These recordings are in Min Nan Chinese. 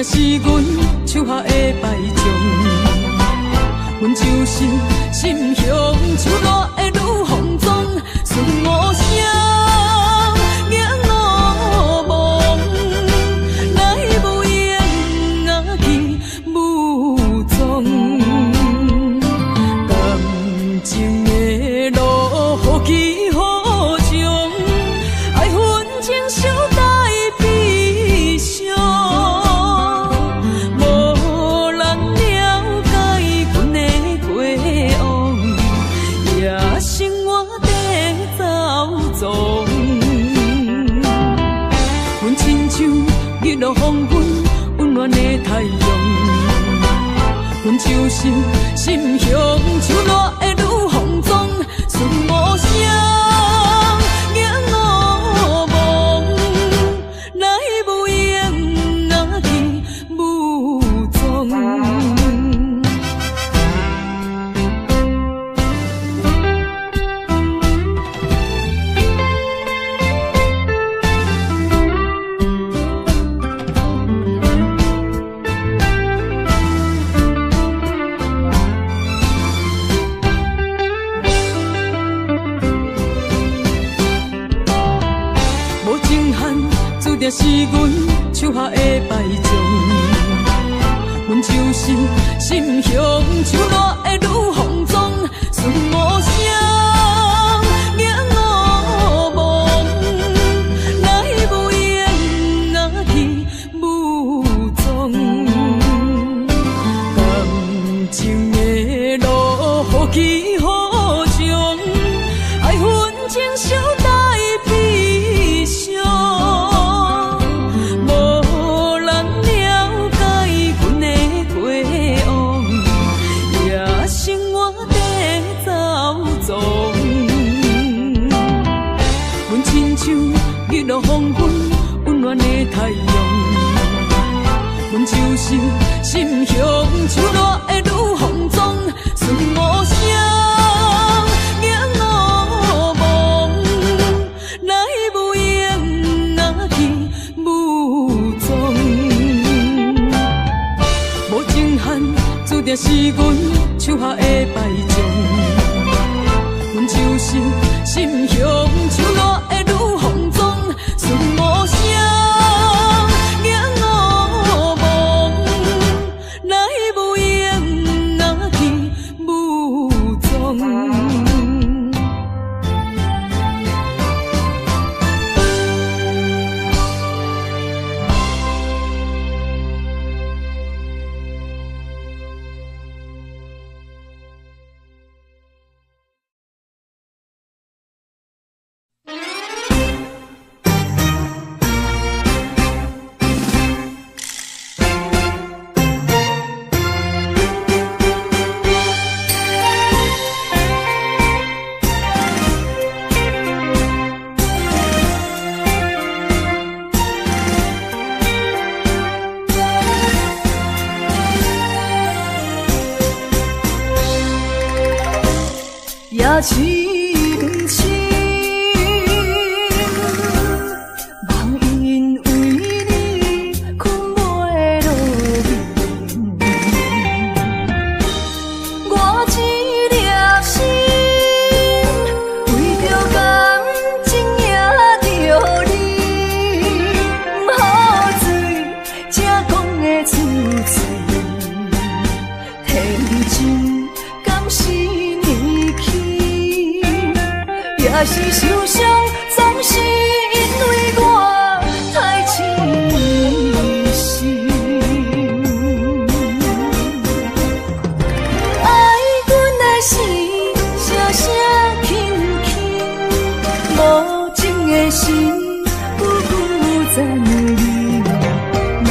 定是阮手下的敗將。阮就是心雄手热的女風霜，孙無聲，迎烏蒙，來無閒仔去武裝。感情的路何去何從？愛恨情仇帶悲傷，無人了解阮的過往，野生活在走踪。阮親像日落黃昏溫暖的太陽，阮就是心雄手熱的女風霜，孫無聲，迎烏蒙，來無閒仔去武裝。無情漢，注定是阮手下的敗將。阮就是心雄手熱的女風霜，孫無聲，迎烏蒙，來無閒仔去武裝。感情的路何去何從？愛恨情仇帶悲傷，無人了解阮的過往，野生活在走踪。阮親像日落黃昏溫暖的太陽，阮就是心雄手熱的女風霜，孫無聲，迎烏蒙，來無閒仔去武裝。無情漢，注定是阮手下的敗將。阮就是心雄手熱的女風霜，孫無聲，迎烏蒙，來無閒仔去武裝。也深深，梦因为你困袂落眠，我这粒心为著感情赢著你，毋好醉才讲会出嘴，天真敢是年轻，也是受傷，總是因為我太痴心。愛阮的心，聲聲輕輕，無情的心，久久殘忍。若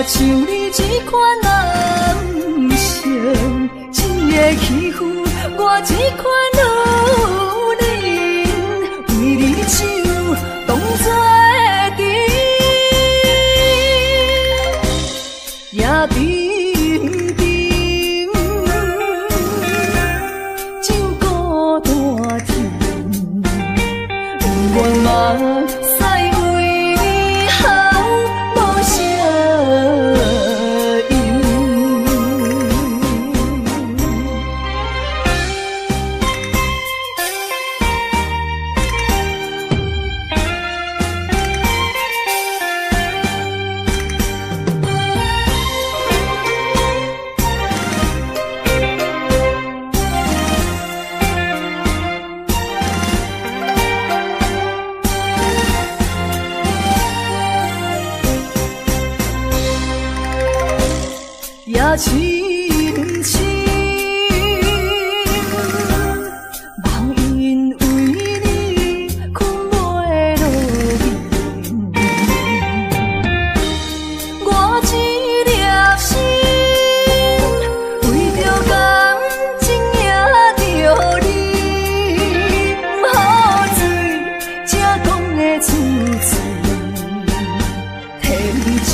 像你這款男性，只會欺負我這款女人，為你唱當作陣，也沉沉，就孤單天，不願目屎為你哭無聲。深深，梦因为你睏袂落眠，我這粒心為著感情贏著你，毋好醉才講會出嘴，天真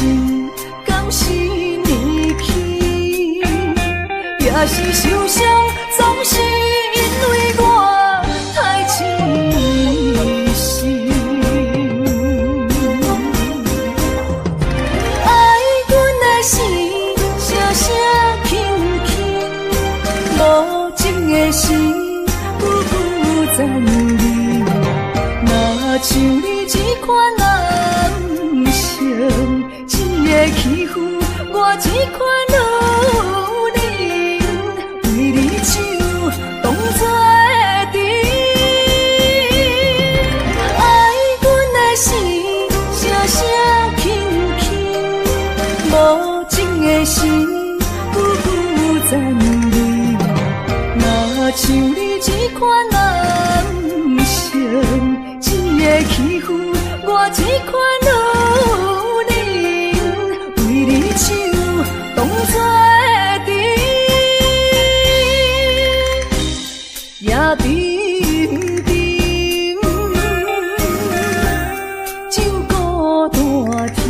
敢是年輕，也是受傷，總是因為我太痴心。愛阮的心，聲聲輕輕，無情的心，久久纏綿。若像你這款男性，只會欺負我這款女人，為你手當作陣。愛阮的心，聲聲輕輕，無情的心，久久纏綿。若像你這款男性，只會欺負我這款女人，為你手當作陣，也沉沉就孤單停，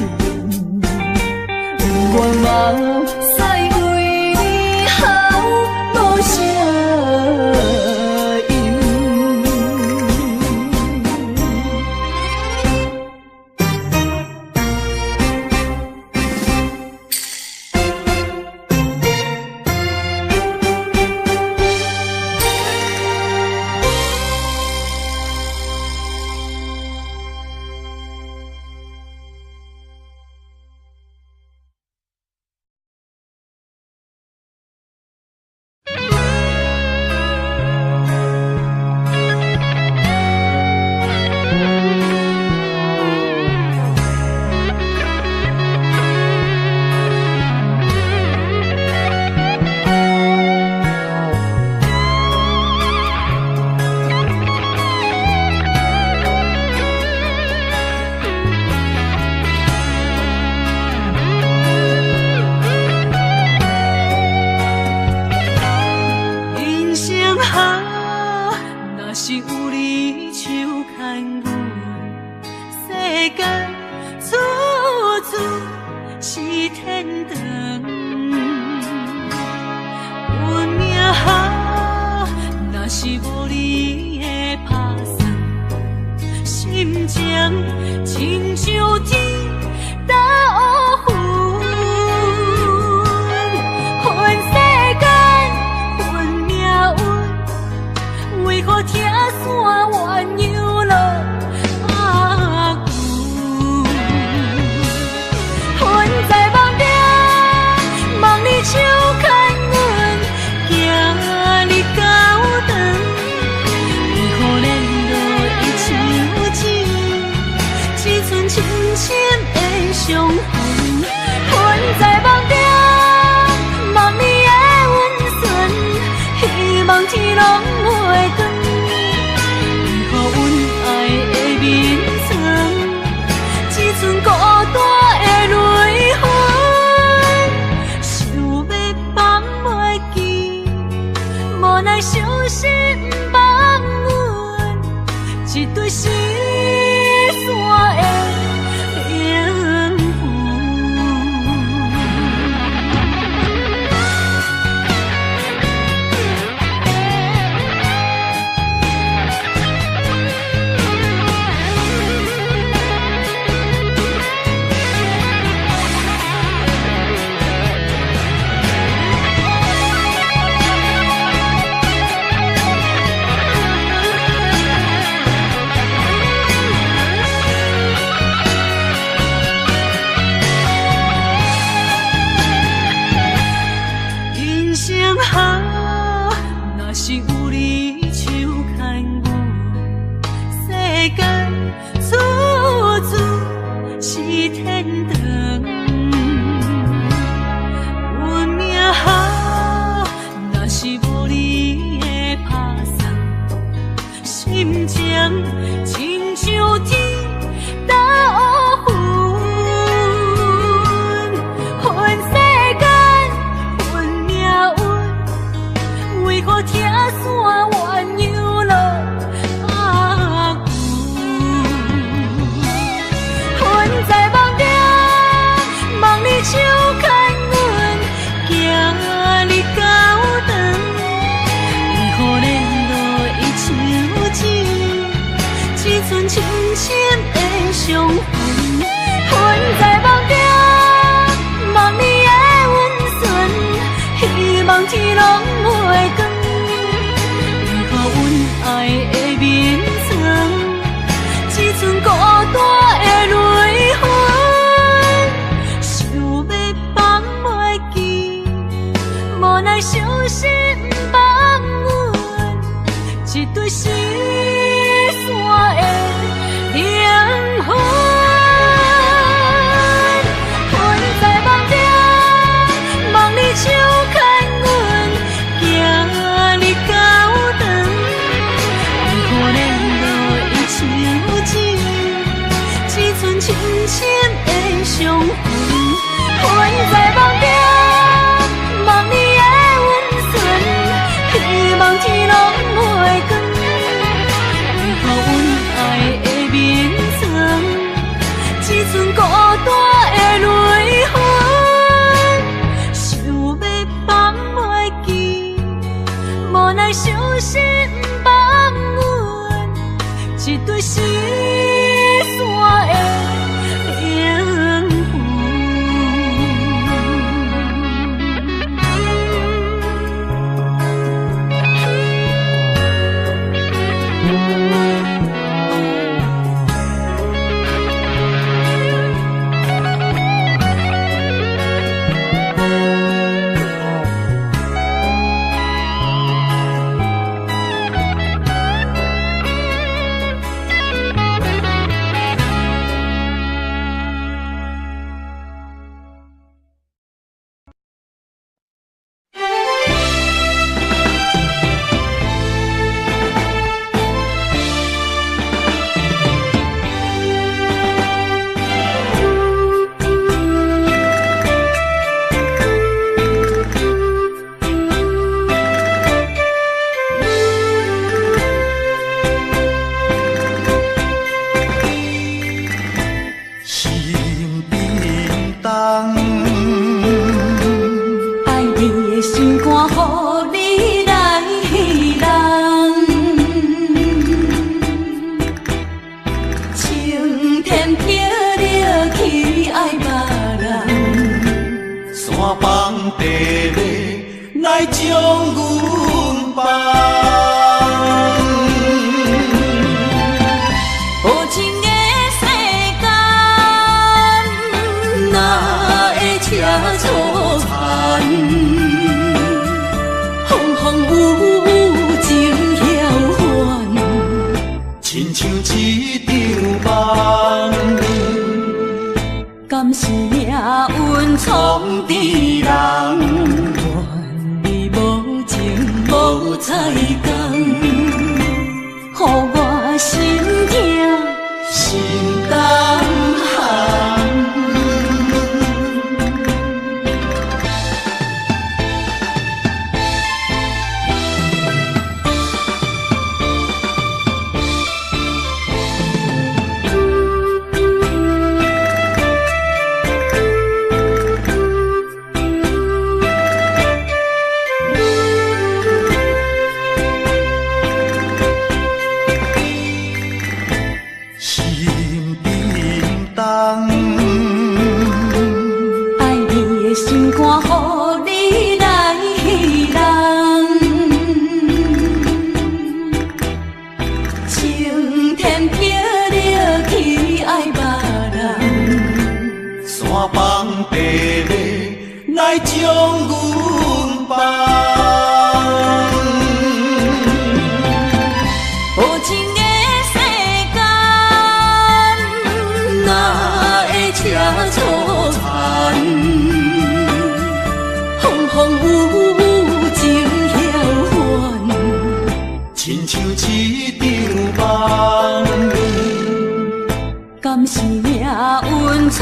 不願目屎為你哭無聲音。人生啊，若是有你手牽阮，世間處處是天堂。運命啊，若是無你的拍算，心情親像天斗雲。恨世間，恨命運，為何拆散鴛鴦落拍久？恨在夢中，望你手牽阮，行入教堂，為何連落一手指，一寸深深的傷痕？恨在夢中，望你的溫存，希望天攏袂斷。為何阮愛的眠床，只剩孤單的淚痕？想欲放袂記，無奈傷心放阮，一對失散的靈魂。人生啊，若是有你手牽阮，世間處處是天堂。運命啊，深的傷痕。阮在夢中夢你的溫存，希望天攏袂光，為何阮愛的眠床，只剩孤單的淚痕。想欲放袂記，無奈傷心放阮一對失散的靈魂。阮在夢中夢你手牽阮，行入教堂，為何連落的手指，只剩深深的傷痕。阮在夢中夢你的溫存，希望天攏袂光，為何阮愛的眠床，只剩孤單的淚痕。想欲放袂記，無奈傷心放阮一對失散的靈魂。心震动，愛你的心肝，予你來弄。晴天霹靂去愛別人，山崩地裂來將阮放。無情的世間，哪會這粗殘？風風雨雨情曉還，親像一場夢，敢是命運創創治人，怨你無情無彩工，予我心疼。心胆寒。心震动，愛你的心肝，予你來弄。晴天霹靂去愛別人，山崩地裂來將阮放。無情的世間，哪會這粗殘？風風雨雨情曉還，親像一場夢，敢是命運創創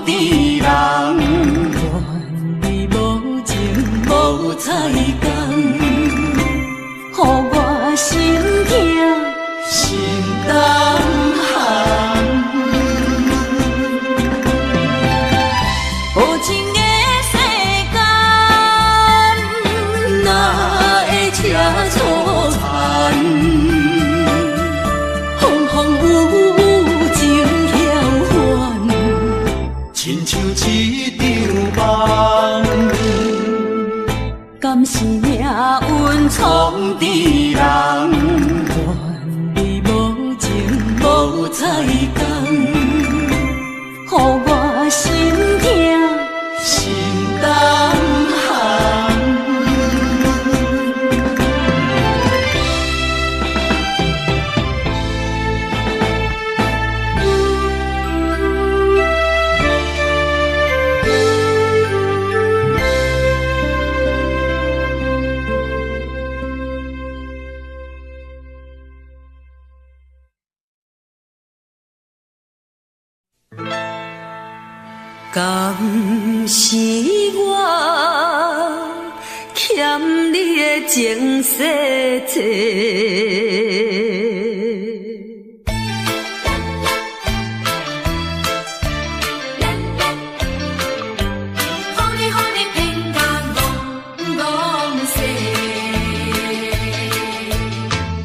治人，怨你無情無彩工，予我心疼。心胆寒。無情的世間，哪會這粗殘？風風雨雨情敢是我欠你的情世债？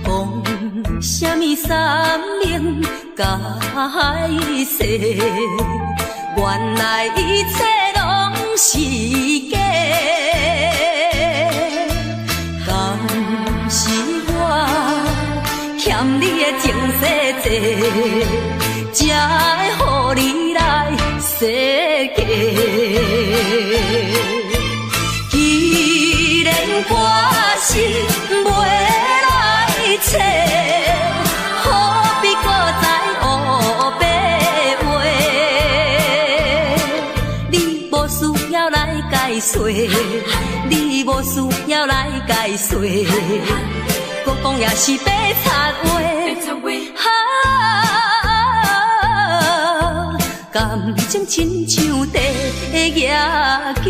讲啥物山盟海誓，原来一切拢是假。敢是我欠你的情世债，才会予你来设计。既然我心袂来找，何必阁再乌白话？你无需要来解释，你无需要来解释，阁讲也是白贼话。哈，感情亲像地牙鸡。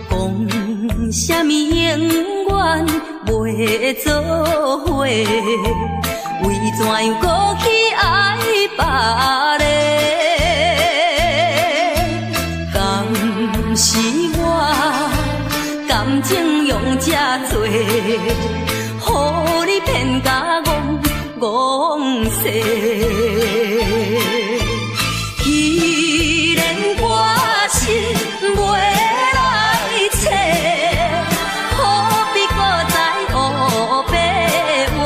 讲啥物永远袂做伙，为怎样阁去爱别个？敢是我感情用这多，予你骗甲戆戆势？既然我心袂来找，何必阁再乌白话？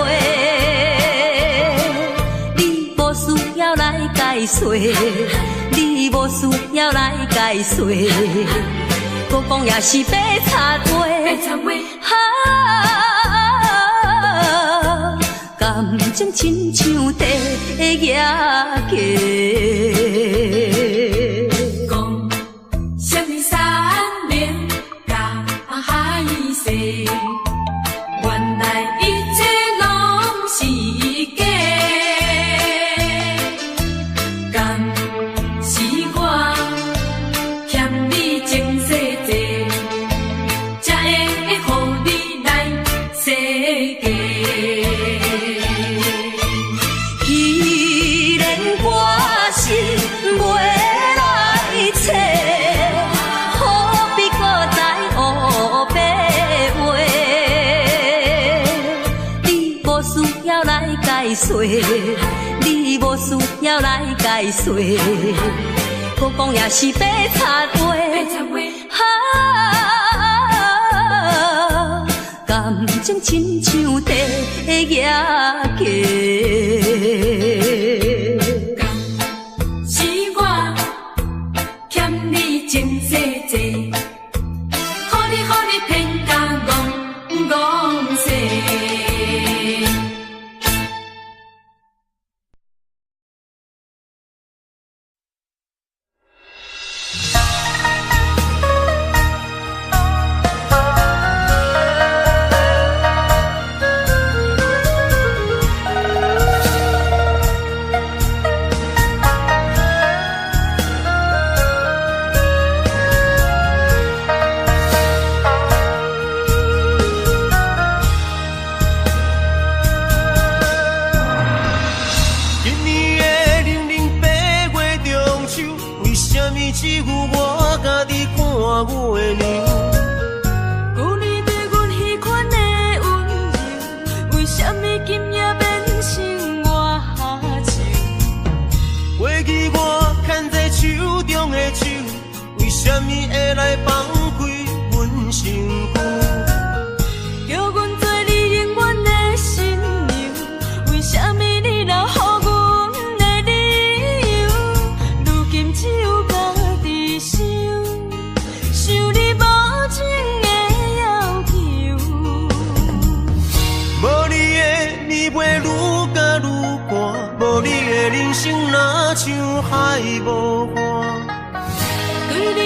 你无需要来解释，你无需要来解释，阁讲也是白贼话。哈，感情亲像地牙鸡。讲啥物山盟海誓，原来一切拢是假。敢是我欠你情世债，才会予你来设计？既然我心袂来找，何必阁再乌白话？你无需要来解释，你无需要来解释，阁讲也是白贼话。哈，感情亲像地牙鸡。敢是我欠你情世债，予你骗甲戆戆势。今年的零零八月中秋，为啥物只有我家己看月娘？旧年对阮彼款的温柔，为啥物今夜变成我愁？过去我牵在手中的手，为啥物会来放开阮身躯？叫阮做你永远的新娘，为啥物你留予阮的理由？如今只有家己想，想你无情的要求。无你的暝袂愈加愈寒，无你的人生若像海无岸。对你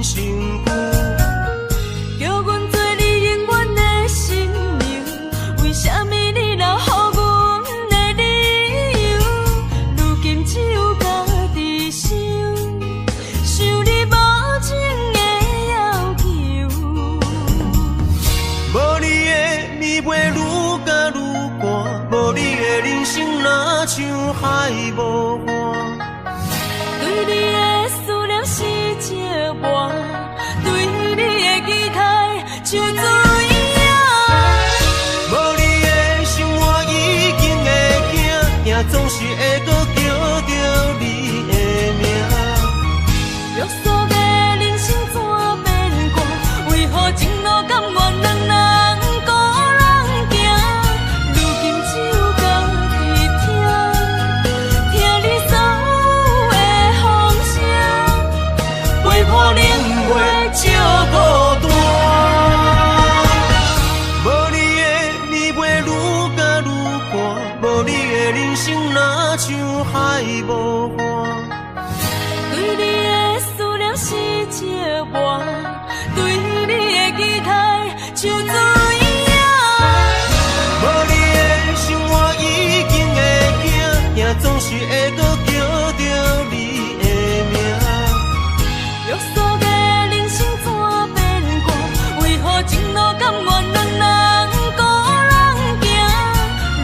身軀。叫阮做你永遠的新娘，為啥物你留予阮的理由？如今只有家己想，想你無情的要求。無你的暝袂愈甲愈寒，無你的人生若像海無岸。對你的思念是折磨，對你的期待像水影。無你的生活已經會驚，驚總是會閣叫著你的名。約束的人生怎變卦？為何情路甘願兩人孤人行？如今只有家己聽，聽你所有的風聲，陪伴冷月照孤單。無你的暝袂愈甲愈寒，無你的人生若像海無岸。對你的思念是折磨，對你的期待像水影。無你的生活已經會驚，驚總是會閣叫著你的名。約束的人生怎變卦？為何情路甘願兩人孤人行？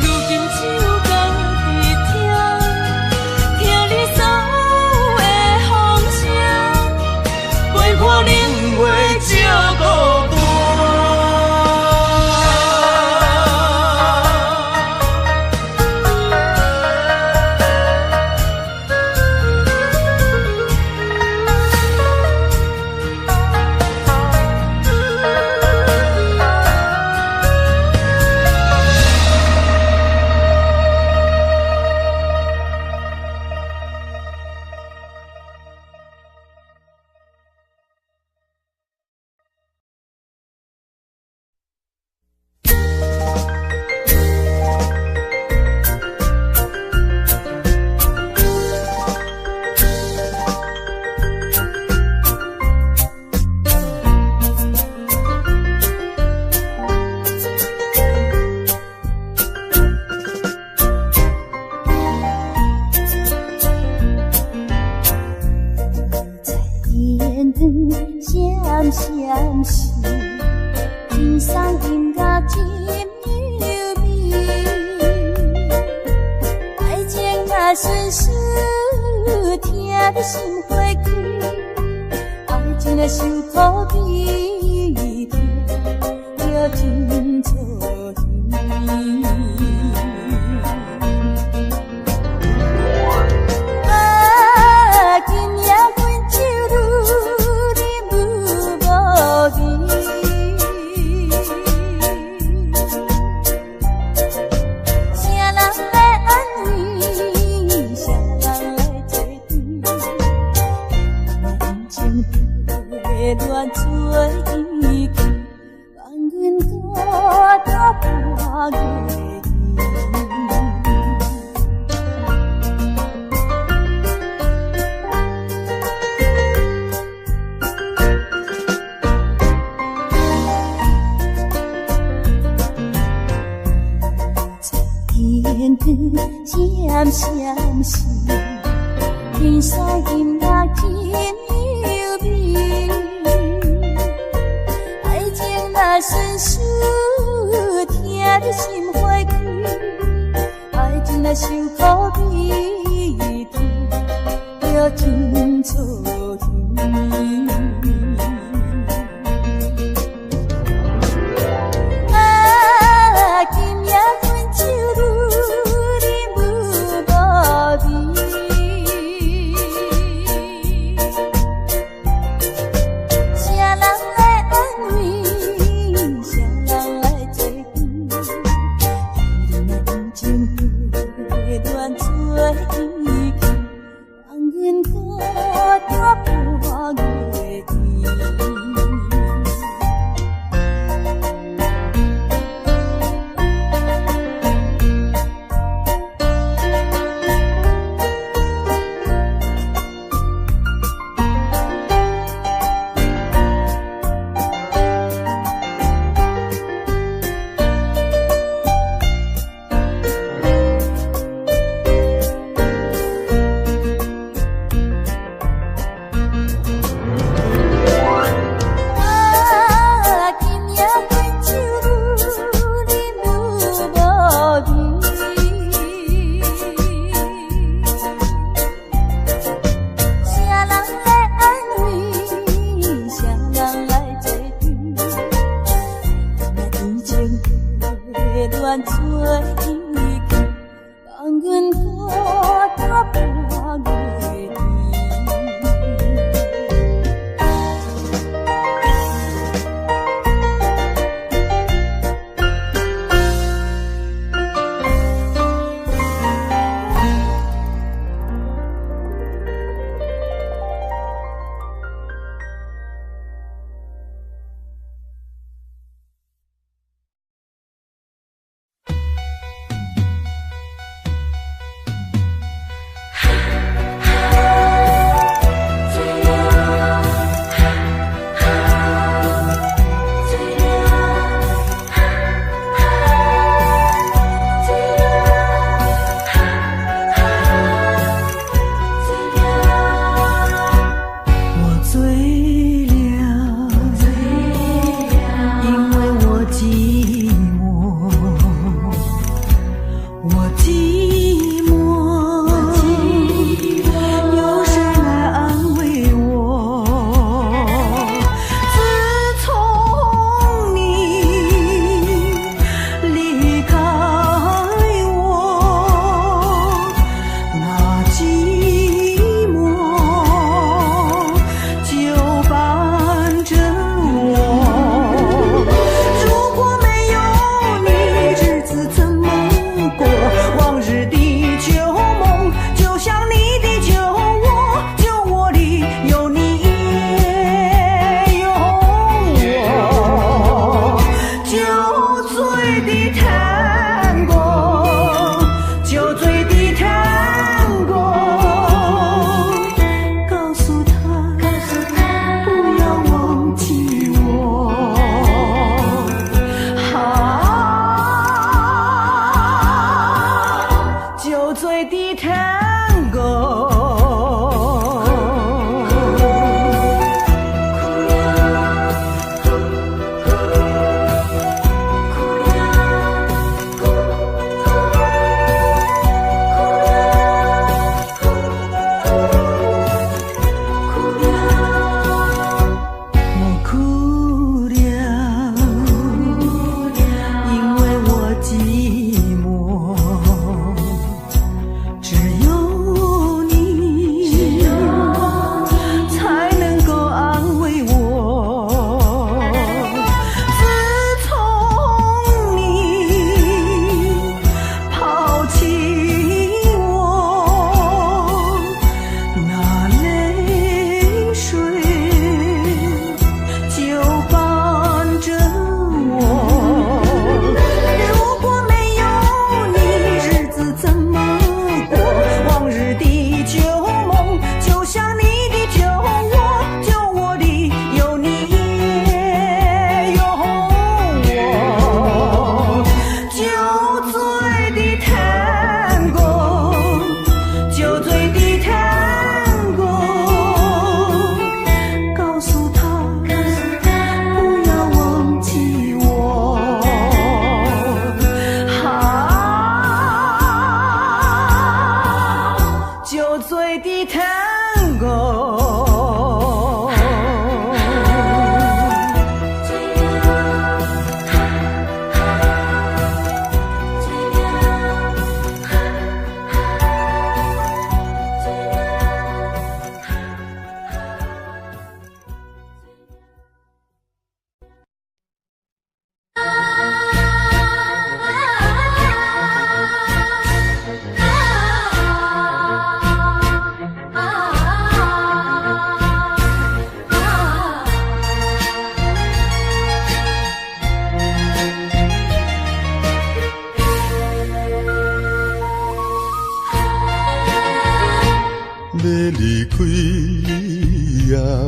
如今只有家己聽，聽你所有的風聲，陪伴冷月照孤單。在天閃閃閃，天上音樂真優美。愛情若順序，疼得心花開；愛情若受苦悲，疼就真錯耳。啊，今夜阮酒愈饮愈無味，誰人來安慰？誰人來作對？感情花亂做伊去，放阮孤單半月圆。天閃閃閃，天山音樂真優美。愛情若順序，疼得心花開；愛情若受苦悲，疼就真錯耳。啊，今夜阮酒愈饮愈無味，誰人來安慰？誰人來作對？情花亂做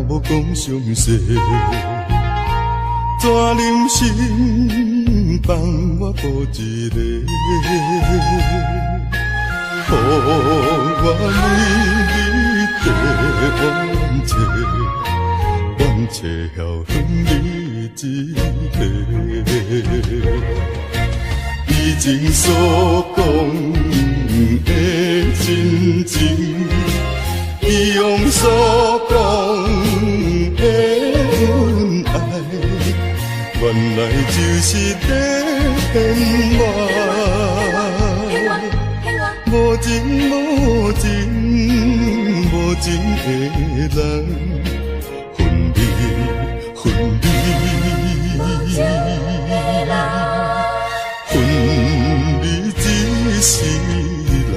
無講詳細，怎忍心放我孤一个？予我每日地怨嗟，怨嗟晓分离一个。以前所讲的真情，以往所讲的恩爱，原来就是在骗我。无情无情无情的人，分离分离，分离一世人。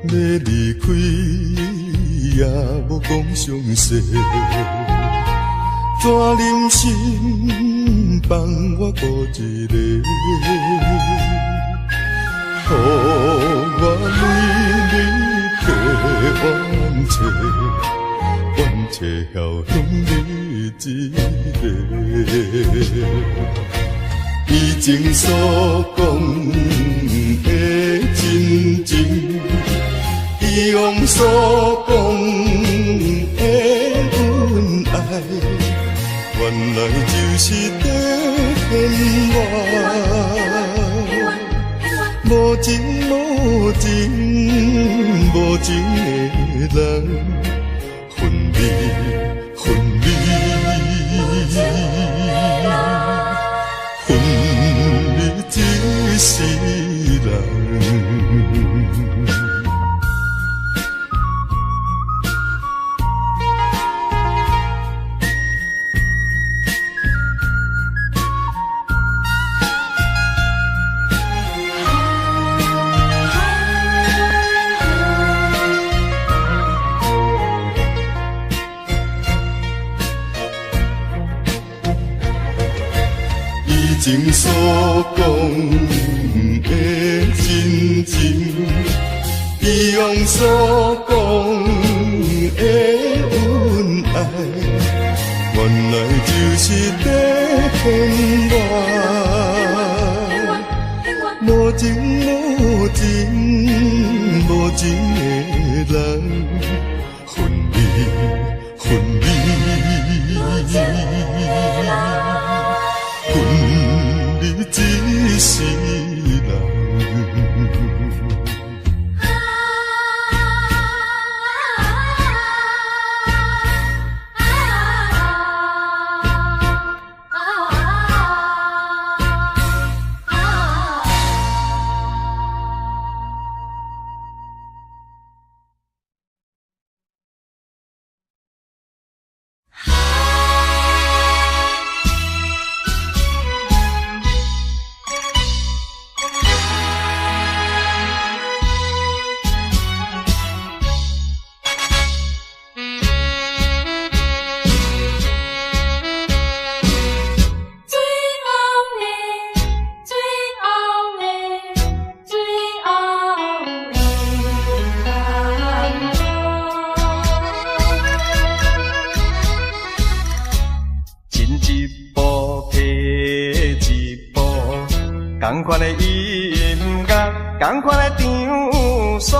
欲离开也无讲详细，怎忍心放我孤一个？予我每日地怨嗟，怨嗟晓分离一个。以前所讲的真情，以往所讲的恩爱，原来就是在骗我。无情无情无情的人，分离分离，分离一世人。以前所讲的真情，以往所讲的恩爱，原来就是在骗我。无情无情无情的人，分离分离，分离一世人。仝款的音乐，仝款的场所，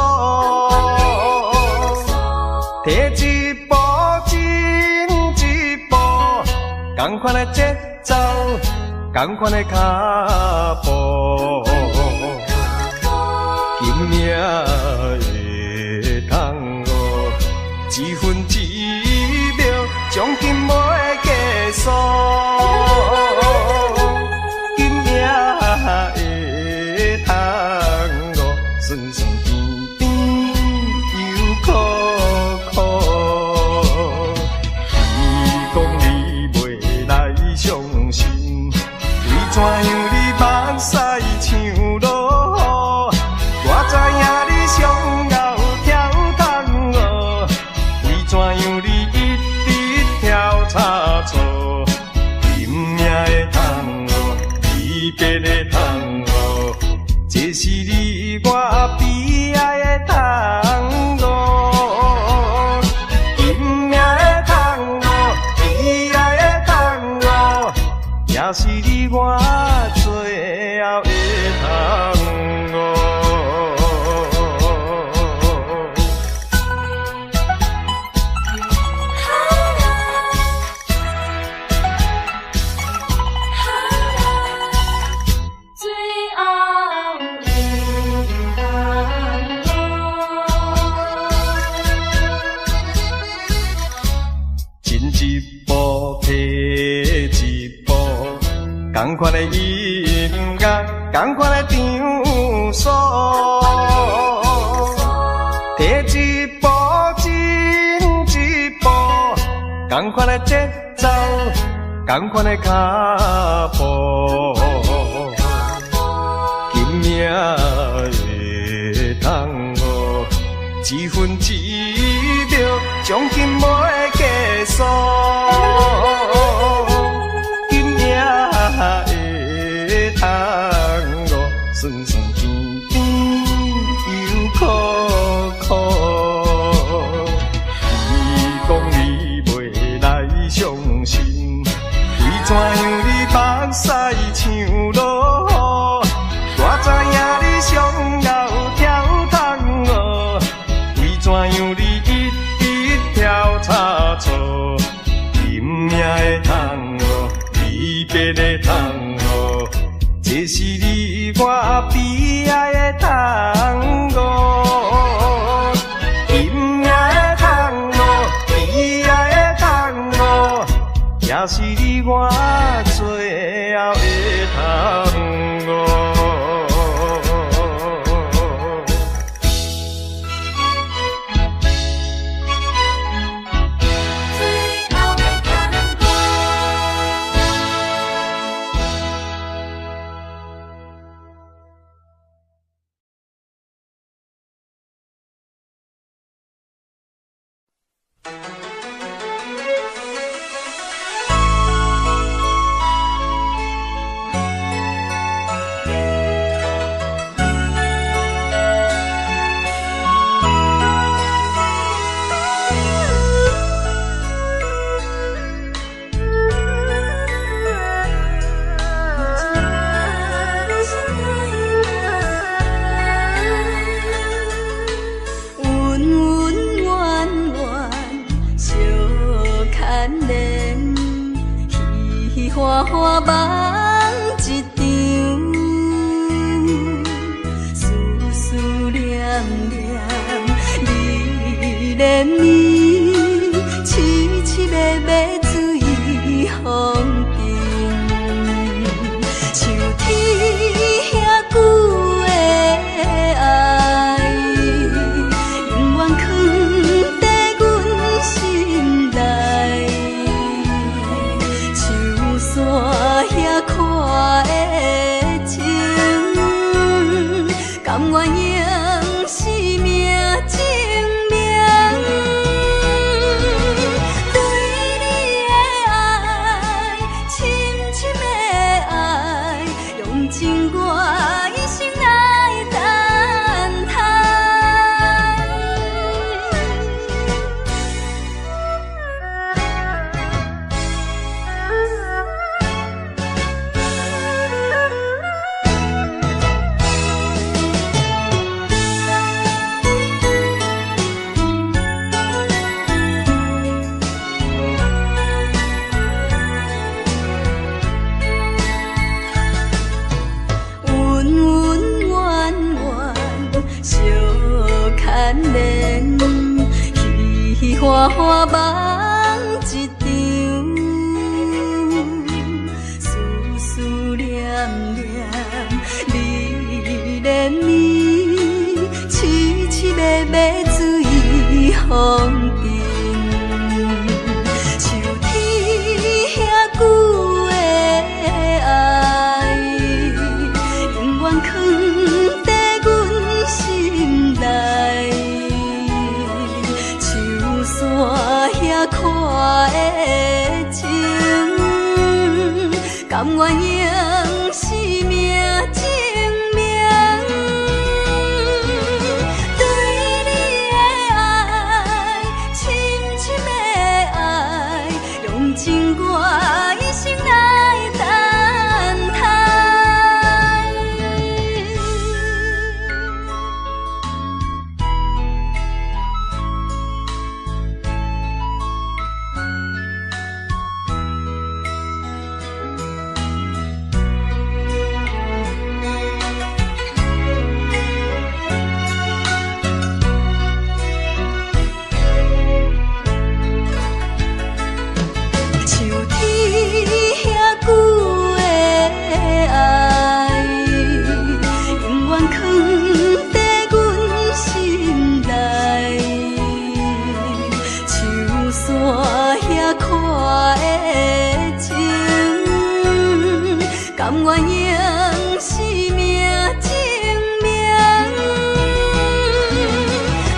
提一步进一步，仝款的节奏，仝款的脚步，今夜的窗户，一分一秒，将近袂结束。酸酸甜甜又苦苦，伊讲你袂来伤心，为怎样你目屎像落雨？我知影你上敖跳窗户，为怎样你一直挑差错？也是你我最後的探戈。仝款的音樂，仝款的場所，提一步進一步，仝款的節奏，仝款的腳步，今夜的探戈，一分一秒將近欲結束。的探戈，酸酸甜甜又苦苦。你講你袂來傷心，為怎樣你目屎像落雨？我知影你上𠢕跳探戈，為怎樣你一直挑差錯？今夜的探戈，離別的探戈，這是你我悲哀的探戈。今夜的探戈，悲哀的探戈，也是你我最後的探戈。花花梦一场，思思念念你连绵，痴痴迷迷水风尘，像天遐久的爱，永远藏在阮心内。山遐阔的情，甘愿用生命证明。对你的爱，深深的爱，用尽我一生来等待。恩恩怨怨相牵连，彼彼花花梦一场，思思念念你连绵，痴痴迷迷水风尘，像天遐久的爱，永远藏在阮心内。像山遐阔的情，甘愿用生命证明。对你的爱，深深的爱，用尽我一生来等甘願用生命證明。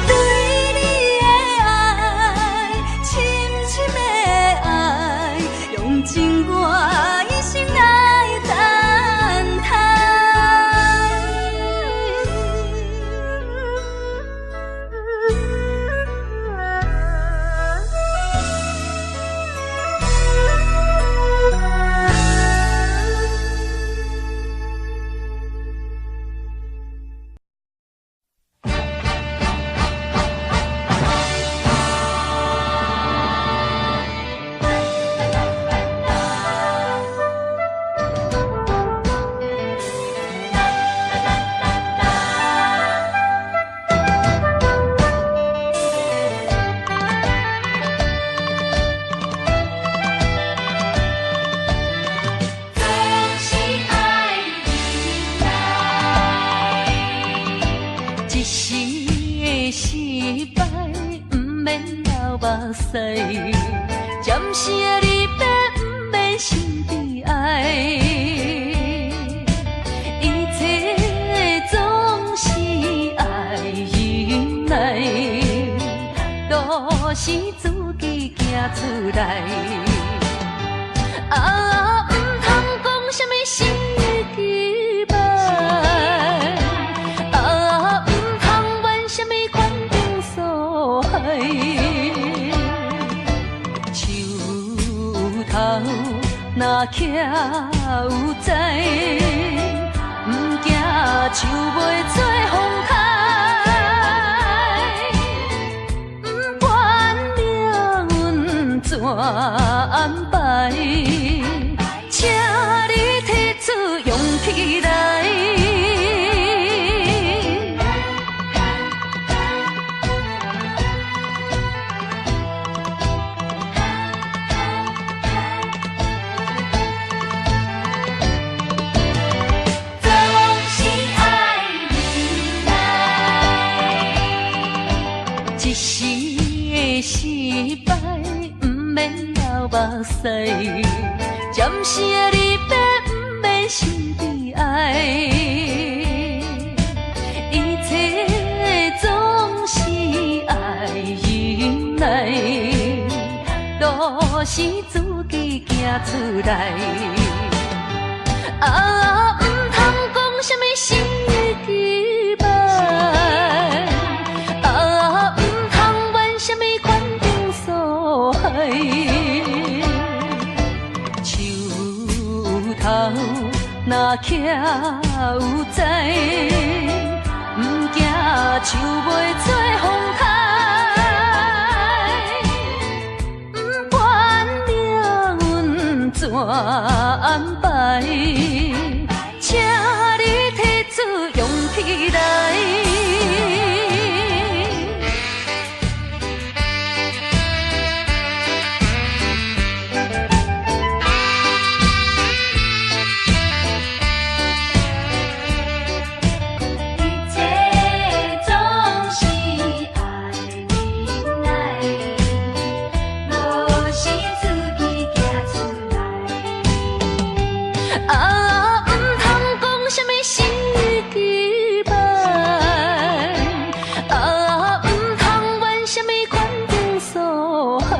對你的愛，深深的愛，用盡我一生來等待。總是愛忍耐，一時的失敗，毋免流目屎，暫時的離別，毋免心悲哀。一切總是愛忍耐，路是自己行出來。啊，毋通講啥物失敗，啊，毋通怨啥物環境所害。樹頭若徛有知，毋驚樹袂做風開。不管命運怎安排，請你提出勇氣來。總是愛忍耐，一時的失敗，毋免流目屎，暫時的離別，毋免心悲哀。一切總是愛忍耐，路是自己行出來。啊，毋通講啥物失敗，啊，毋通怨啥物環境所害。樹頭若徛有知，毋驚樹袂做風開。不管命運怎安排，請你提出勇氣來。一切總是愛忍耐，路是自己行出來。啊，毋通講啥物失敗，啊，毋通怨啥物環境所害。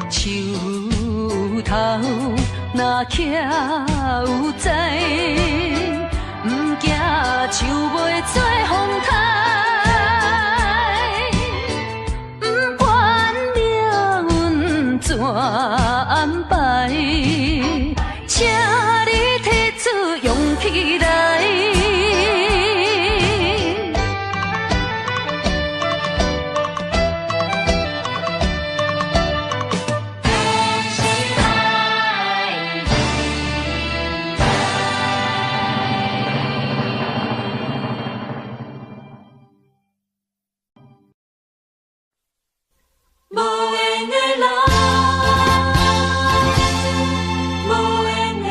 樹頭若徛有知，毋驚樹袂做風台。不管命運怎安排，請你提出勇氣來。總是愛忍耐。無緣的人，無緣的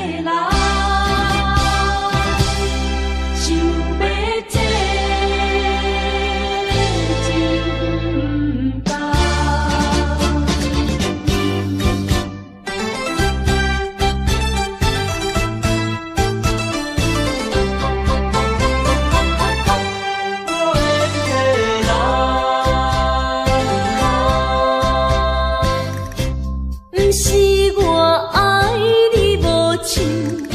毋是我愛你無深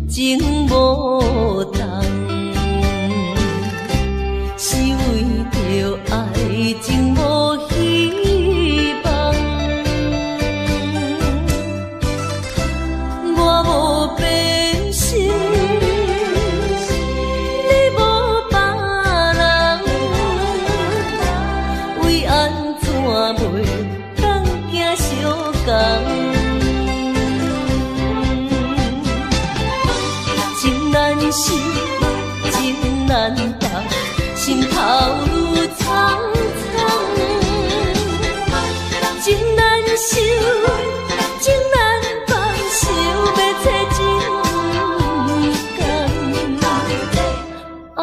情無重，是為著愛情無希望。我無變心，你無別人，為按怎袂當行相仝？情難舍，情難放，心頭愈悖悖。情難收，情難放，想欲找真共。啊，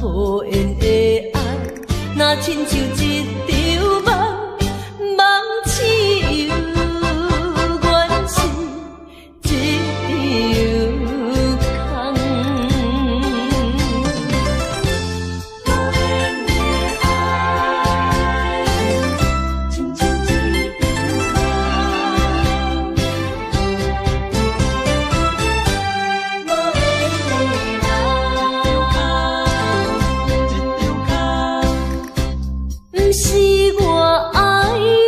無緣的愛，若親像一場夢，夢醒猶原是一場空。毋是我愛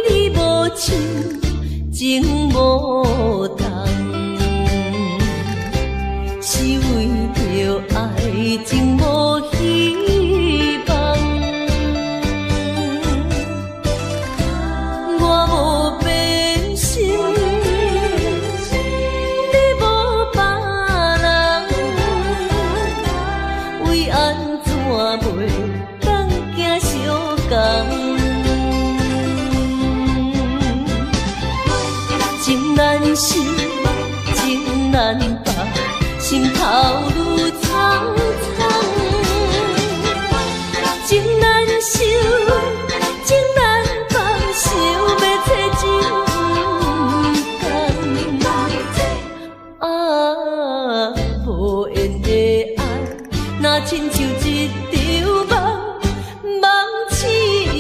你無深情無重，是為著愛情無希望。我無變心，你無別人，為按怎袂當行相仝？情難舍，情難放，心頭愈悖悖。情難收，情難放，想欲找真共。啊，無緣的愛，若親像一場夢，夢醒猶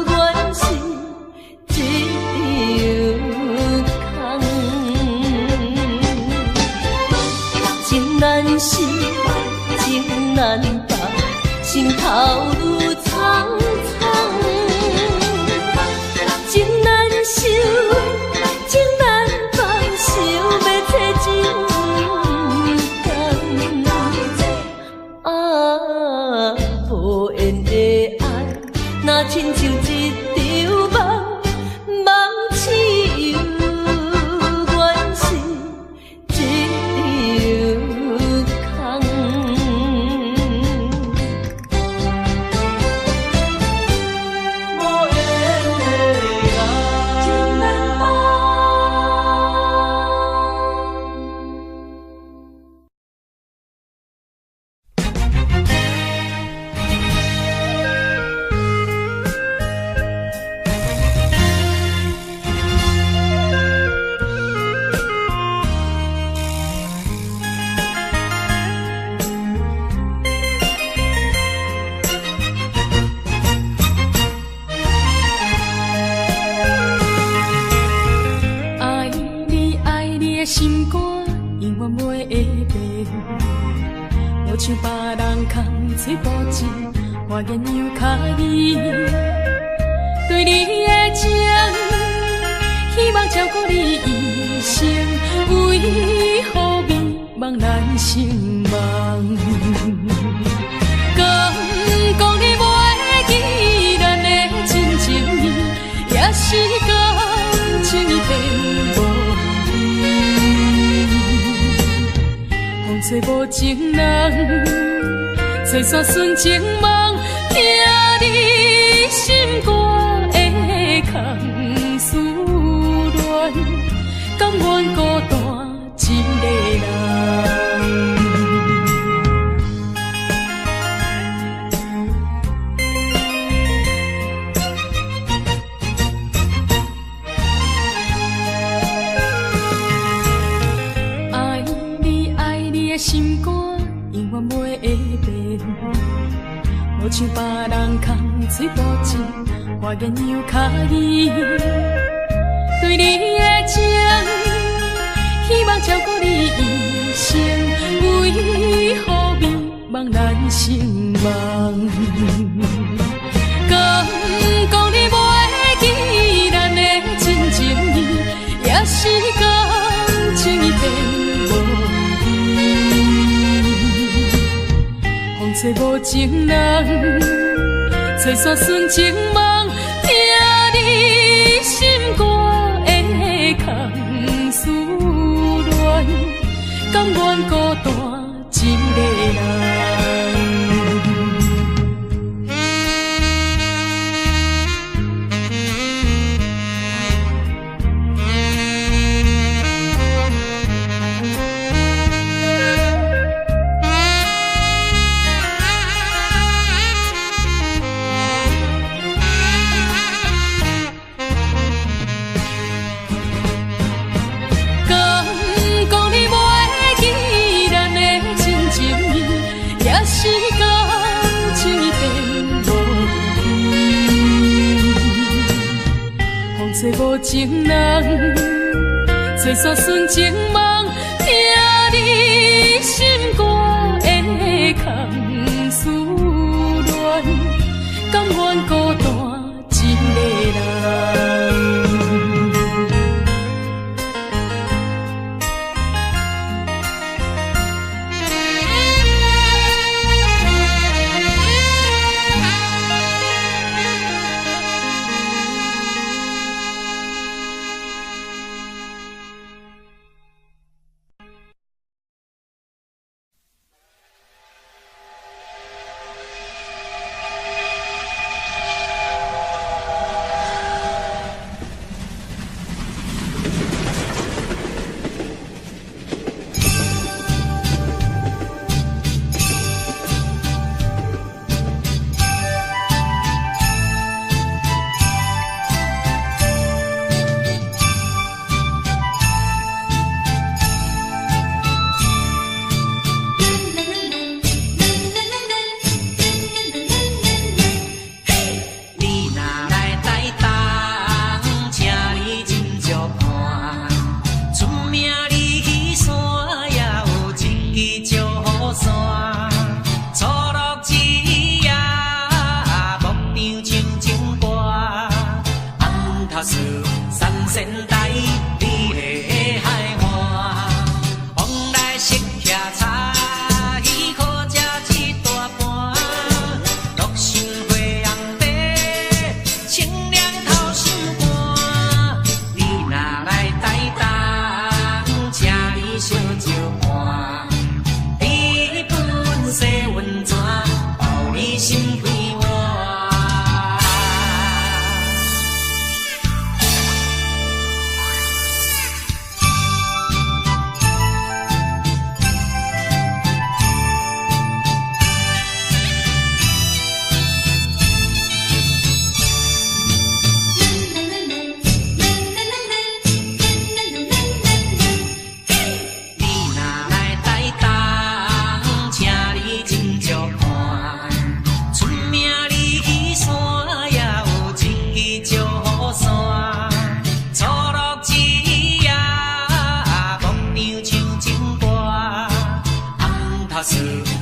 原是一場空。情難舍，情難放，心頭愈悖悖。情難收，情難放，想欲找真共。啊，無緣的愛，若親像一場夢，夢醒猶原是一場空。愛你愛你的心肝，永遠袂會變。無像別人空喙保證，我願又較伊。對你的情，希望照顧你一生，為何美夢難成夢？敢講你袂記咱的真情意，也是感情已變無依。風吹無情人，吹散純情夢，疼你心肝的空思戀，甘願孤單一个人。愛你愛你的心肝，永遠袂會變。無像別人空喙保證，我願又較伊。對你的情，希望照顧你一生，為何美夢難成夢？敢講你袂記咱的真情意，也是感情已變無依。風吹無情人，吹散純情夢，疼你心肝的空思戀，甘願孤單一个人。敢講你袂記咱的真情意，也是感情已變無依。風吹無情人，吹散純情夢，疼你心肝的空思戀，甘願孤單一个人。你若來台東，請你斟酌看，出名離去山，也有一支石山，错落一夜，牧場唱情歌，暗頭說三仙台，美麗的海岸，往來食徛茶，彼好食一大盤，樂心花紅茶，清涼透心肝。你若來台東，請你小招看，日本洗溫泉，包你心快活。你若來台東，請你斟酌看，出名離去山，也有一支石山，错落一夜，牧場唱情歌，暗頭說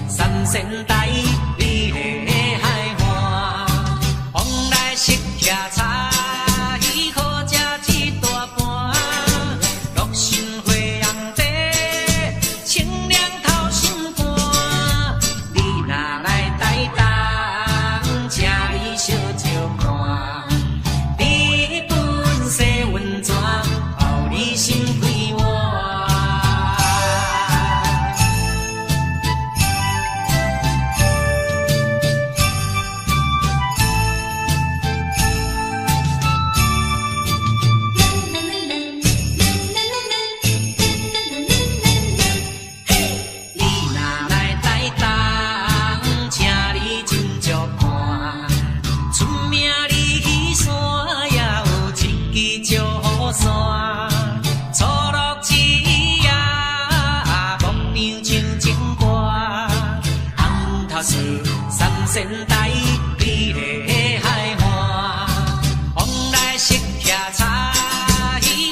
三仙台，美麗的海岸，往來食徛茶，彼好食一大盤，樂心花紅茶，清涼透心肝。你若來台東，請你小招看，日本洗溫泉，包你心快活。你若來台東，請你斟酌看，出名離去山，也有一支石山，错落一夜，牧場唱情歌，暗頭說三仙台，美麗的海岸，往來食徛茶，彼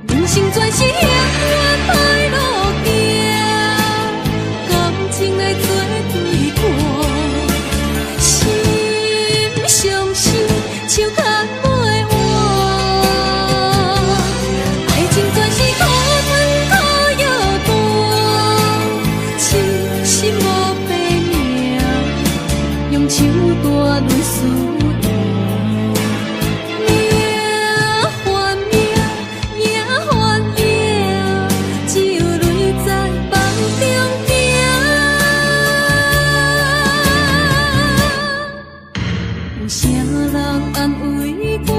人生全是永远歹路行，感情来做对伴，心相惜，手牵袂换。爱情全是苦吞苦药单，痴心无白命，用手段论输赢。命还命，赢还赢，只有泪在梦中行。有啥人安慰我？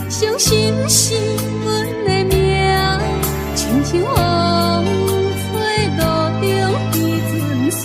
伤心是阮的命，亲像风吹路中彼阵沙。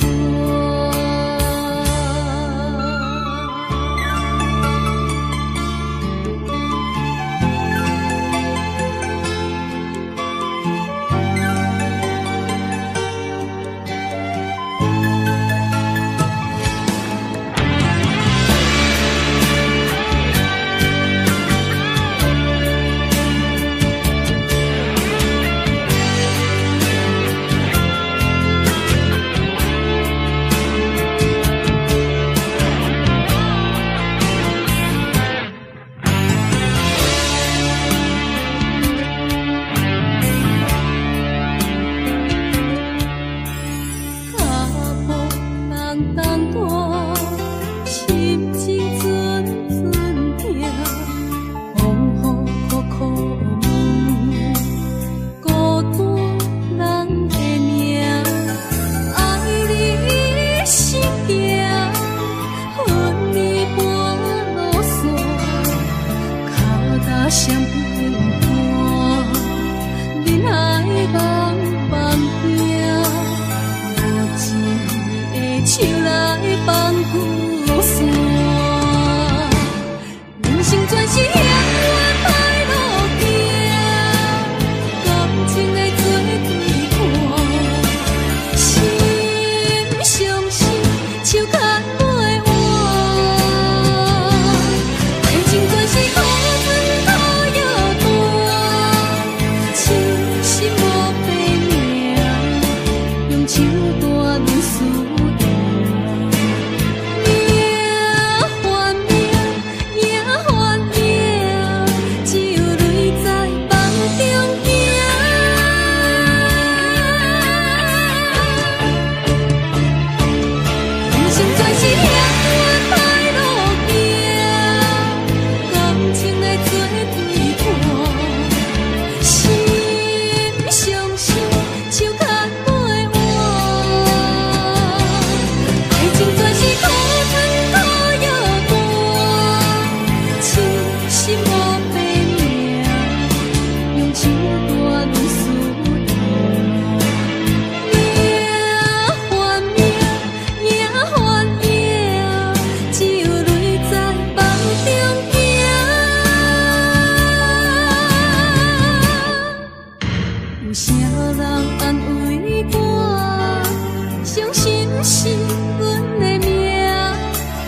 脚步重重大，心情阵阵痛，风雨苦苦问，孤单人的命，爱你一生行，恨你半路散，脚踏双扁担，忍爱茫茫行。无情的手来放旧线，人生全是永远歹路行，感情来做对伴，心相惜，手牵袂换。爱情全是苦吞苦药单，痴心无白命，用手段论输赢。命还命，赢还赢，只有泪在梦中行。人生全是永远歹路行，感情来做对伴，心相惜，手牵袂换。爱情全是苦吞苦药单，痴心无白命，用手段论输赢。命还命，赢还赢，只有泪在梦中行。有啥人安慰我？伤心是阮的命，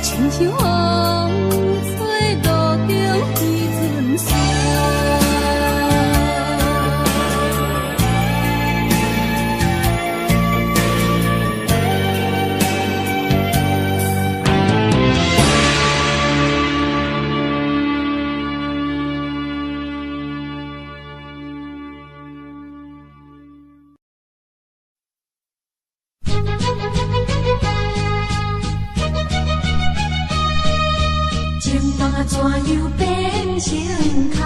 亲像风吹路中彼阵沙。情梦啊，怎样变成空？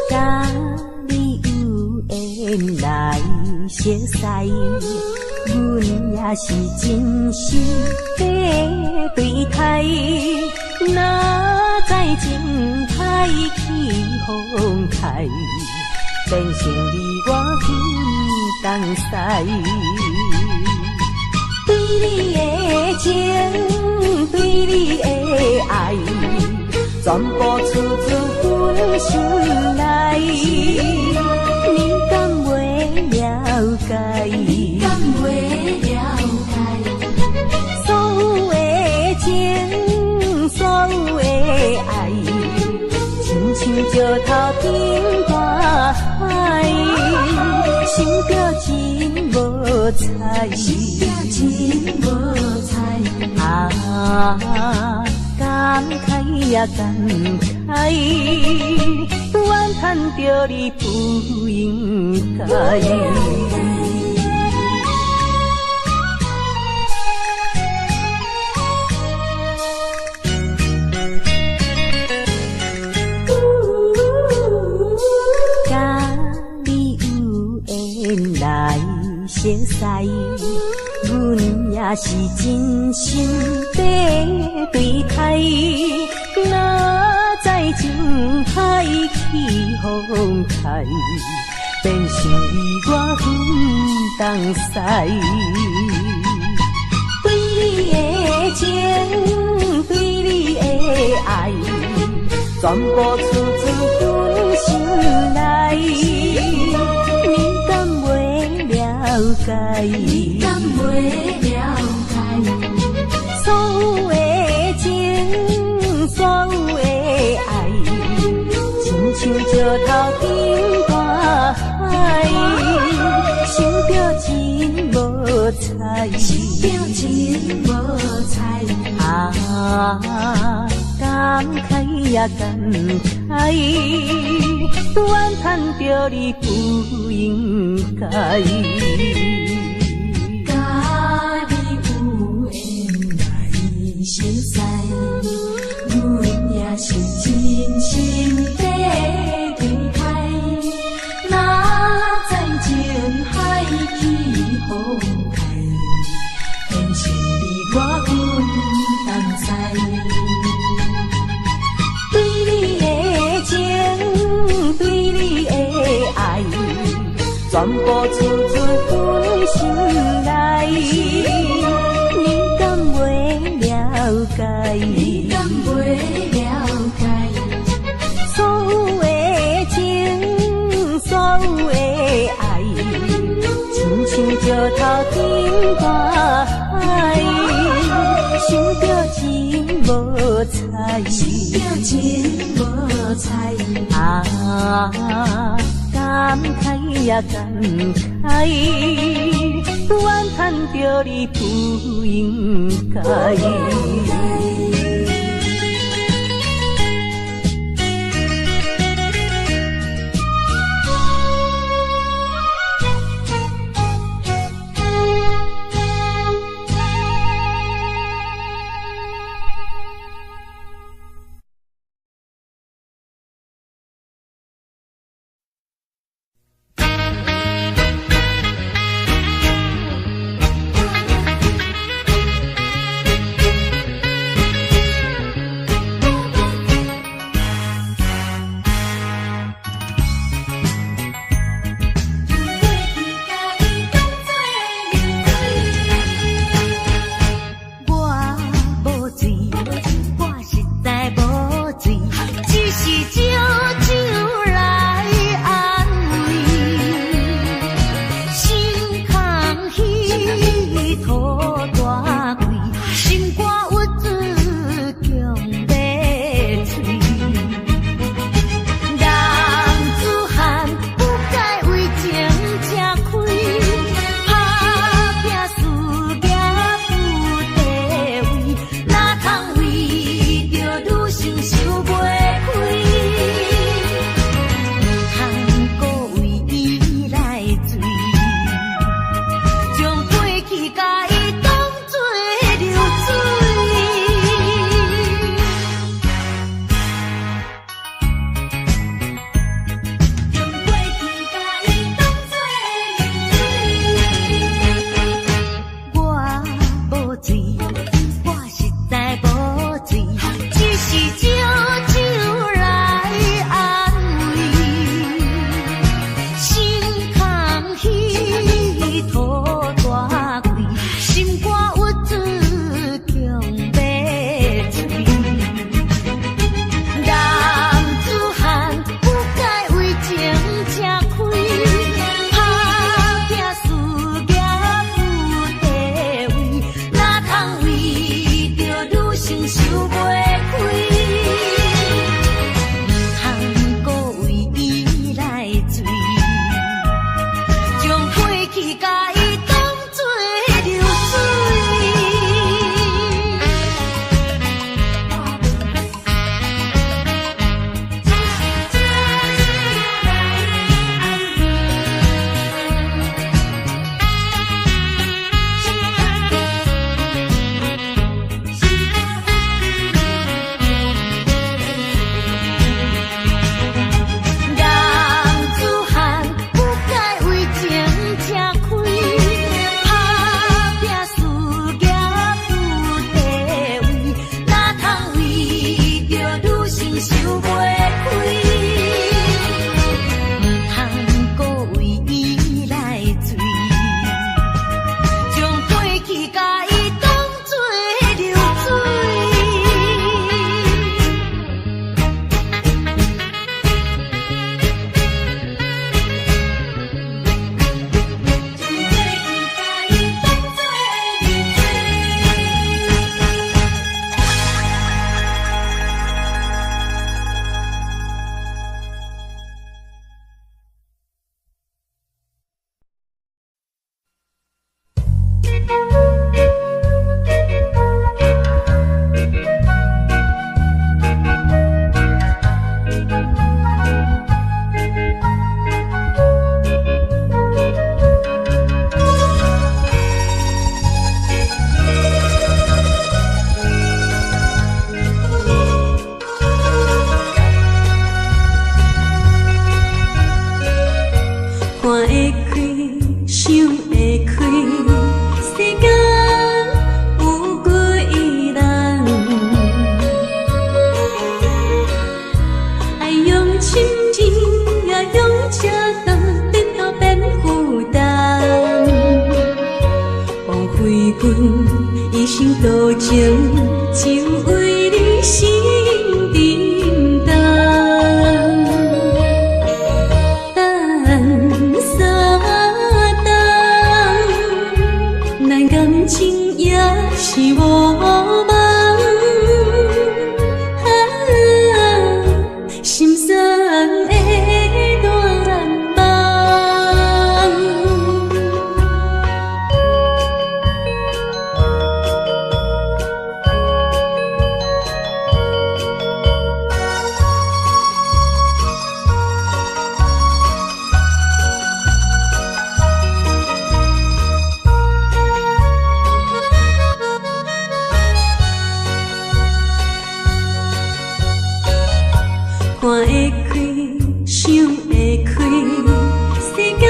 甲你有缘来熟似，阮也是真心的对待。哪知情海起风开，变成你我分东西。对你的情，对你的爱，全全部厝厝阮心內，你敢袂了解？你敢袂了解？所有的情，所有的愛，親像石頭頂大海，想著真無彩，想著真無彩。啊，感慨呀感慨，怨嘆著你不應該。佮你有緣來熟似，阮也是真心在對待。哪知情海起風開，變成你我分東西。對你的情，對你的愛，全部厝厝阮心內，你敢袂了解？你敢袂了解？所有的情，所有的愛，親像石頭頂大海，想著真無彩，想著真無彩。啊，感慨呀感慨，怨嘆著你不應該。佮你有緣來熟似，阮也是真心在對待。哪知情海起風開，變成你我分東西。對你的情，對你的愛，全部厝厝阮心內，你敢袂了解？你敢袂了解？所有的情，所有的愛，親像石頭頂大海，想著真無彩，想著真無彩。啊，感慨呀感慨，怨嘆著你不應該。看會開，想會開，世間有幾人？愛用深情也用車重，日後變負擔。枉費阮一生多情，就為你心沉重。等三冬，咱感情也是無望。啊，心酸的願望。看會開，想會開，世間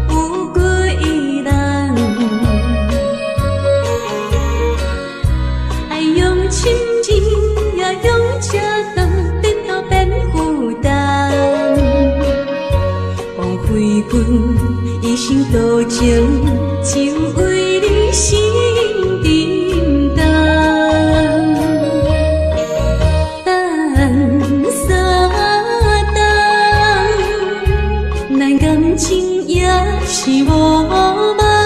有幾人？愛用深情也用車重，日後變負擔。枉費阮一生多情，就為你心沉重。等三冬，咱感情也是無望。